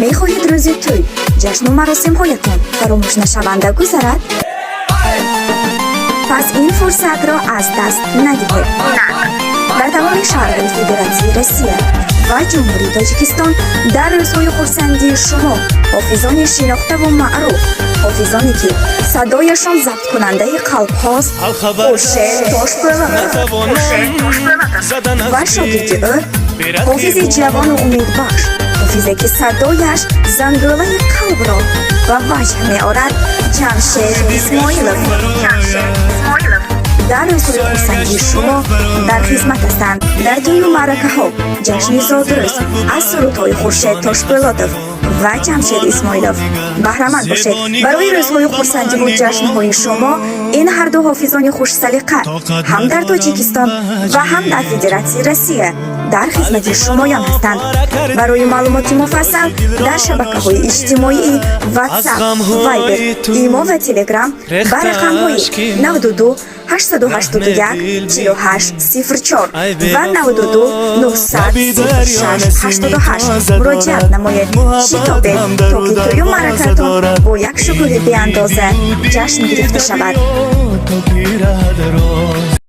Мехоҳед рӯзи тӯй, ҷашну маросимҳоятон фаромӯшнашаванда гузарад? Пас ин фурсатро аз даст надиҳед. Дар тамоми шаҳрҳои Федератсияи Россия ва Ҷумҳурии Тоҷикистон дар рӯзҳои хурсандии шумо ҳофизони шинохтаву маъруф, ҳофизоне, ки садояшон забткунандаи қалбҳост, Хуршед Тошпӯлатов ва шогирди ӯ, ҳофизи ҷавону умедбахш, ҳофизе, ки садояш зангӯлаи қалбро ба ваҷд меорад, Ҷамшед Исмоилов, дар рӯзҳои хурсандии шумо дар хизмат ҳастанд. Дар тӯю маъракаҳо, ҷашни зодрӯз аз сурудҳои Хуршед Тошпӯлотов ва Ҷамшед Исмоилов баҳраманд бошед. Барои рӯзҳои хурсандиву ҷашнҳои шумо ин ҳарду ҳофизони хушсалиқа ҳам дар Тоҷикистон ва ҳам дар Федератсияи Россия дар хизмати шумоён ҳастанд. Барои маълумоти муфассал дар шабакаҳои иҷтимоии WhatsApp, Viber, Имо ва Telegram ба рақамҳои 92 881 48 04 ва 92 900 06 88 муроҷиат намоед. Шитобед, то ки тӯю маъракатон бо як шукӯҳи беандоза ҷашн гирифта шавад. То гирад роз.